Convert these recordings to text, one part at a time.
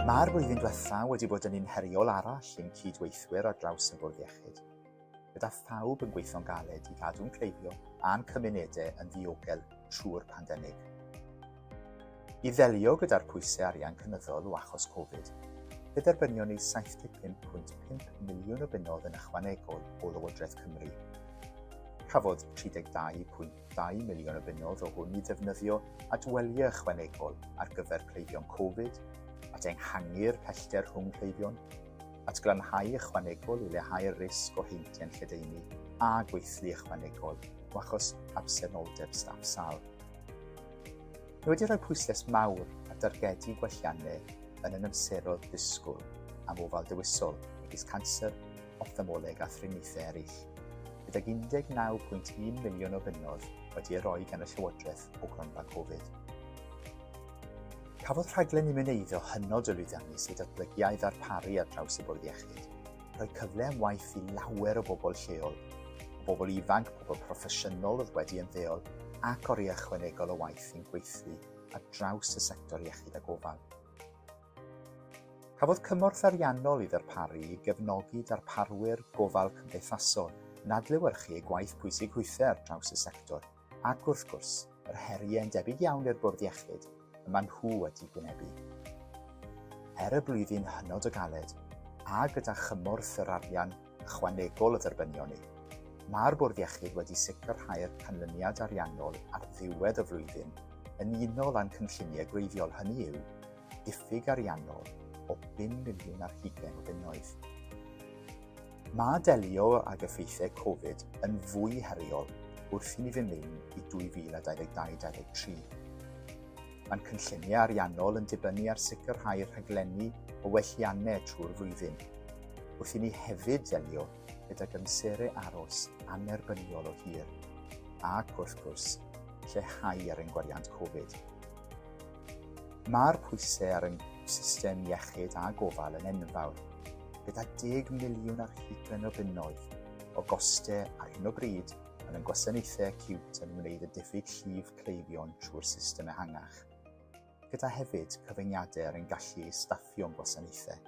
Mae'r flwyddyn diwetha' wedi bod yn un heriol arall i'n cydweithwyr ar draws y Bwrdd Iechyd, gyda phawb yn gweithio'n galed i gadw'n cleifion a'n cymunedau yn ddiogel trwy'r pandemig. I ddelio gyda'r pwysau arian cynyddol o achos Covid, fe dderbynion ni 75.5 miliwn o bunnoedd yn ychwanegol o Lywodraeth Cymru. Cafodd 32.2 miliwn o bunnoedd o hwn i ddefnyddio at welyau ychwanegol ar gyfer cleifion Covid, at ehangu'r pellter rhwng cleifion, at glanhau ychwanegol i leihau'r risg o heintiau'n lledaenu a gweithlu ychwanegol o achos absenoldeb staff sâl. Ni wedi rhoi pwyslais mawr ar dargedu gwelliannau yn yn amseroedd disgwyl am ofal dewisol, megis canser, offthalmoleg a thriniaethau eraill, gydag 19.1 miliwn o bunnoedd wedi ei roi gan y Llywodraeth o gronfa Covid. Cafodd rhaglen imiwneiddio hynod o lwyddiannus ei datblygu a'i ddarparu ar draws y Bwrdd Iechyd, rhoi cyfle am waith i lawer o bobl lleol, o bobl ifanc, pobl proffesiynol oedd wedi ymddeol ac oriau ychwanegol o waith i'n gweithlu ar draws y sector iechyd a gofal. Cafodd cymorth ariannol ei ddarparu i gefnogi darparwyr gofal cymdeithasol yn adlewyrchu eu gwaith pwysig hwythau ar draws y sector ac wrth gwrs, yr heriau yn debyg iawn i'r Bwrdd Iechyd y maen nhw wedi gwynebu. Er y blwyddyn hynod o galed, a gyda chymorth yr arian ychwanegol y dderbynion ni, mae'r Bwrdd Iechyd wedi sicrhau'r canlyniad ariannol ar ddiwedd y flwyddyn yn unol â'n cynlluniau gwreiddiol, hynny yw, diffyg ariannol o 5 miliwn ar hugain o bunnoedd. Mae delio ag effeithiau Covid yn fwy heriol wrth i ni fynd mewn i 2022-23. Mae'n cynlluniau ariannol yn dibynnu ar sicrhau rhaglenni o welliannau trwy'r flwyddyn, wrth i ni hefyd ddelio gydag amserau aros annerbyniol o hir, ac wrth gwrs, lleihau ar ein gwariant Covid. Mae'r pwysau ar ein system iechyd a gofal yn enfawr, gyda 10 miliwn ar hugain o bunnoedd o gostau ar hyn o bryd yn ein gwasanaethau acíwt yn ymwneud â diffyg llif cleifion trwy'r system ehangach, gyda hefyd cyfyngiadau ar ein gallu i staffio'n gwasanaethau.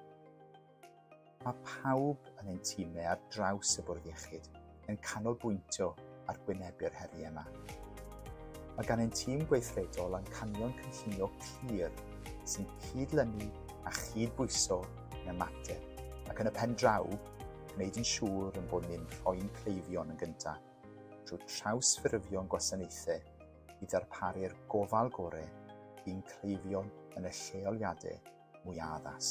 Mae pawb yn ein timau ar draws y Bwrdd Iechyd yn canolbwyntio ar gwynebu'r heriau yma. Mae gan ein tîm gweithredol amcanion cynllunio clir sy'n cyd-lynu a chyd-bwyso yn ymateb ac yn y pen draw, gwneud yn siŵr yn bod ni'n rhoi'n cleifion yn gyntaf drwy trawsffurfio'n gwasanaethau i ddarparu'r gofal gorau i'n cleifion yn y lleoliadau mwyaf addas.